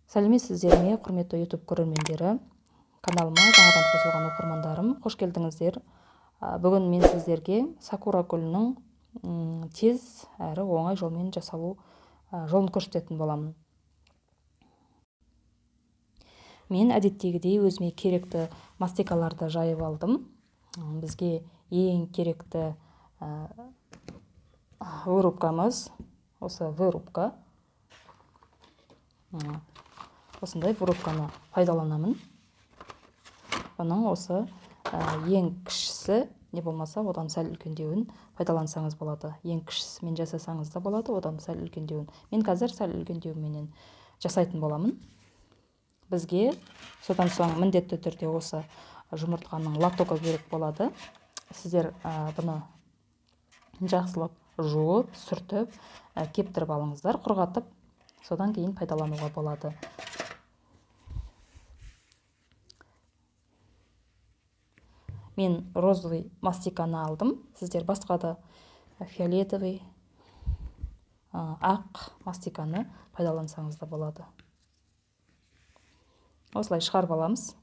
Сәлеметсіздер ме, құрметті YouTube көрермендері, каналыма жаңадан қосылған оқырмандарым, қош келдіңіздер. Бүгін мен сіздерге сакура гүлінің тез әрі оңай жолмен жасалу жолын көрсететін боламын. Мен әдеттегідей өзіме керекті мастикаларды жайып алдым. Бізге ең керекті вырубкамыз, осы вырубка. Осындай вырубканы пайдаланамын. Бұның осы ең кішісі, не болмаса одан сәл үлкендеуін пайдалансаңыз болады. Ең кішісімен жасасаңыз да болады, одан сәл үлкендеуін. Мен қазір сәл үлкендеуіменен жасайтын боламын. Бізге содан соң міндетті түрде осы жұмыртқаның лотогы керек болады. Сіздер бұны жақсылап жуып, сүртіп, кептіріп алыңыздар, құрғатып, содан кейін пайдалануға болады. Мен розовый мастиканы алдым. Сіздер басқа да фиолетовый, ақ мастиканы пайдалансаңыз да болады. Осылай шығарып аламыз.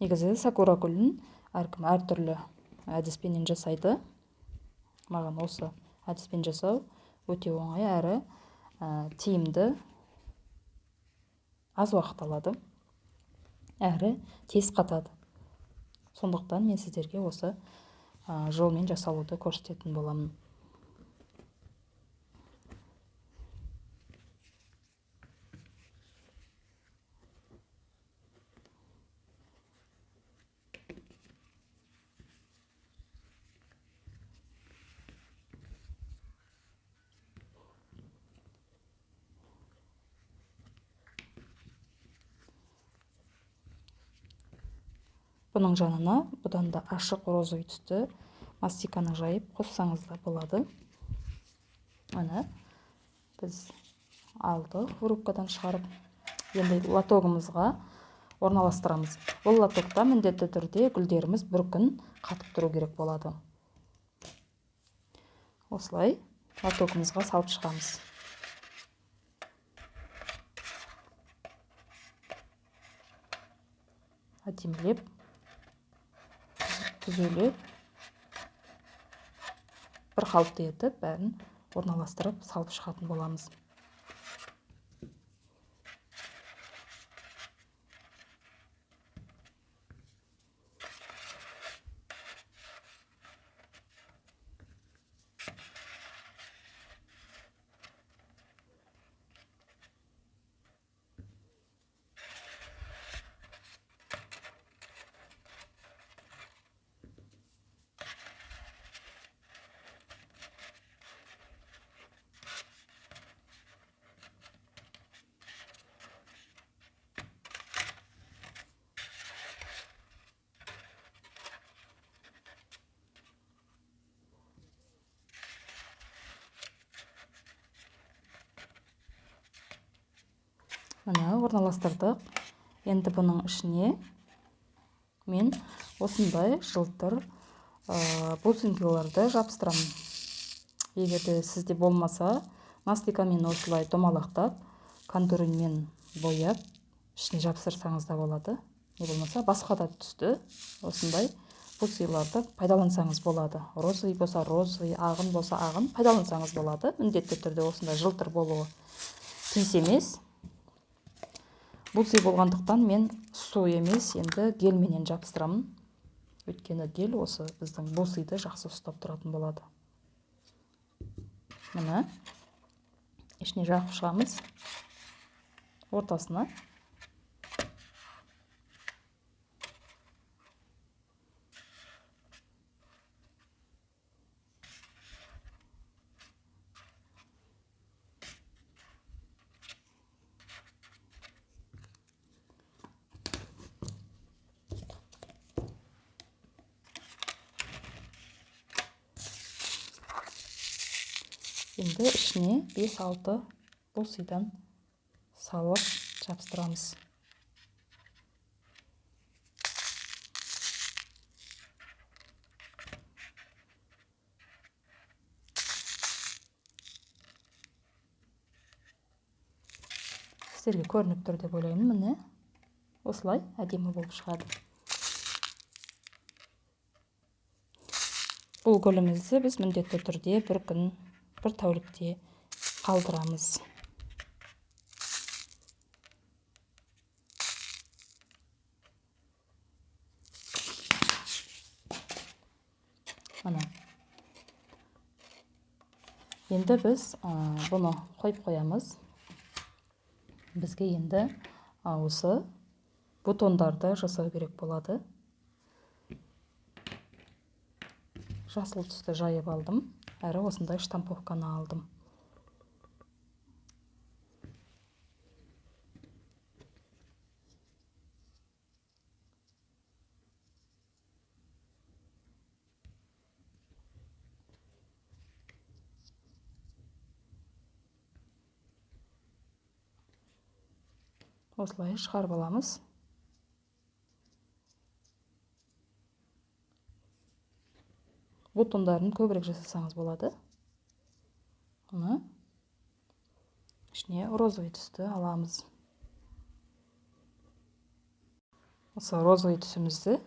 Негізі сакура гүлін әркім әртүрлі әдіспенен жасайды. Маған осы әдіспен жасау өте оңай әрі тиімді, аз уақыт алады, әрі тез қатады. Сондықтан мен сіздерге осы жолмен жасалуды көрсететін боламын. Бұның жанына бұдан да ашық розовый түсті мастиканы жайып қоссаңыз да болады. Міне біз алдық вырубкадан шығарып, енді лотогымызға орналастырамыз. Бұл лотокта міндетті түрде гүлдеріміз бір күн қатып тұру керек болады. Осылай лотогымызға салып шығамыз. Әдемілеп түзулеп бір қалыпты етіп бәрін орналастырып салып шығатын боламыз. Міне орналастырдық. Енді бұның ішіне мен осындай жылтыр бусинкаларды жабыстырамын. Егер де сізде болмаса, мастикамен осылай домалақтап, контурмен бояп, ішіне жабыстырсаңыз да болады. Не болмаса басқа да түсті осындай бусиларды пайдалансаңыз болады. Розовый болса розовый, ағын болса ағын пайдалансаңыз болады. Міндетті түрде осындай жылтыр болуы тиіс емес. Бусы болғандықтан мен су емес, енді гельменен жабыстырамын. Өйткені гель осы біздің бусыйды жақсы ұстап тұратын болады. Міне, ішіне жағып шығамыз. Ортасына. Енді ішіне 5-6 бусыйдан салып жабыстырамыз. Сіздерге көрініп тұр деп ойлаймын. Міне осылай әдемі болып шығады. Бұл гүлімізді біз міндетті түрде бір күн, бір тәулікте қалдырамыз. Міне. Енді біз бұны қойып қоямыз. Бізге енді осы бутондарды жасау керек болады. Жасыл түсті жайып алдым, әрі осындай штамповканы алдым. Осылай шығарып аламыз. Бутондарын көбірек жасасаңыз болады. Оны ішіне розовый түсті аламыз. Осы розовый түсімізді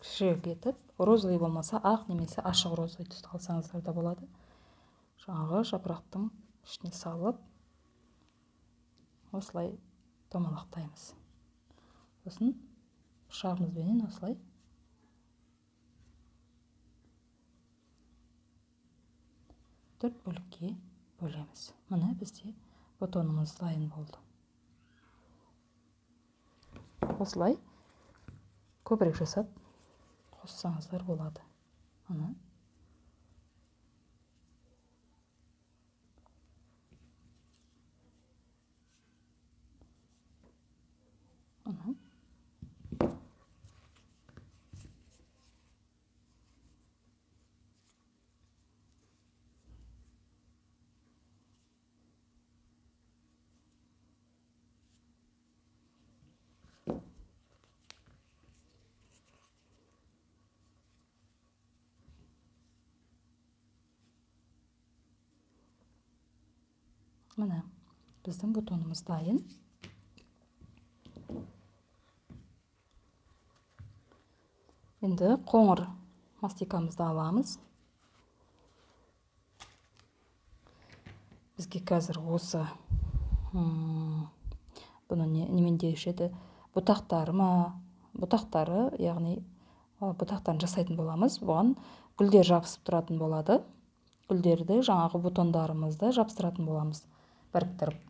кішірек етіп, розовый болмаса ақ немесе ашық розовый түсті алсаңыздар да болады. Жаңағы жапырақтың ішіне салып осылай домалақтаймыз. Сосын пышағымызбенен осылай төрт бөлікке бөлеміз. Міне бізде бутонымыз дайын болды. Осылай көбірек жасап қоссаңыздар болады. Міне. Міне, біздің бутонымыз дайын. Енді қоңыр мастикамызды аламыз. Бізге қазір осы бұны немен деуші еді? Бұтақтары ма? Бұтақтары, яғни бұтақтарын жасайтын боламыз. Бұған гүлдер жабысып тұратын болады. Гүлдерді жаңағы бутондарымызды жабыстыратын боламыз, біріктіріп.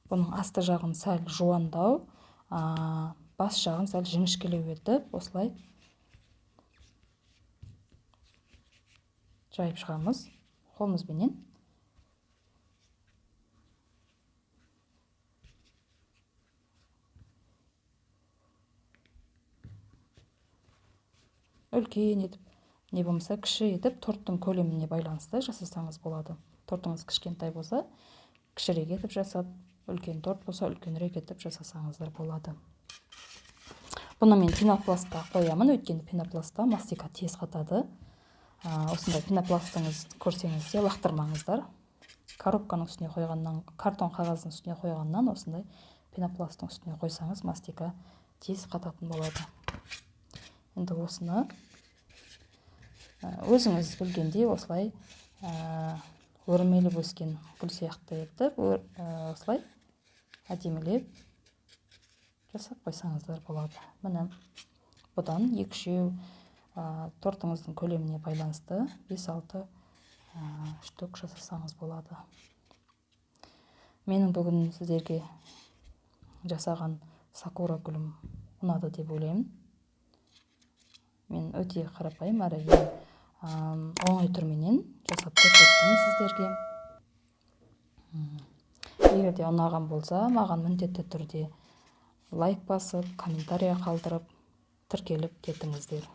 Бұның асты жағын сәл жуандау, бас жағын сәл жіңішкелеу етіп, осылай жайып шығамыз қолымызбенен. Үлкен етіп, не болмаса кіші етіп, торттың көлеміне байланысты жасасаңыз болады. Тортыңыз кішкентай болса, кішірек етіп жасап, үлкен торт болса, үлкенірек етіп жасасаңыздар болады. Бұны мен пенопластқа қоямын, өйткені пенопластта мастика тез қатады. Осындай пенопластыңыз көрсеңіз де лақтырмаңыздар. Коробканың үстіне қойғаннан, картон қағаздың үстіне қойғаннан осындай пенопласттың үстіне қойсаңыз мастика тез қататын болады. Енді осыны өзіңіз білгендей осылай өрмелеп өскен гүл сияқты етіп, осылай әдемілеп жасап қойсаңыздар болады. Міне, бұдан екі-үшеу тортыңыздың көлеміне байланысты 5-6 штук жасасаңыз болады. Менің бүгін сіздерге жасаған сакура гүлім ұнады деп ойлаймын. Мен өте қарапайым әрі оңай түрменен жасап көрсеттім сіздерге. Егер де ұнаған болса, маған міндетті түрде лайк басып, комментария қалдырып, тіркеліп кетіңіздер.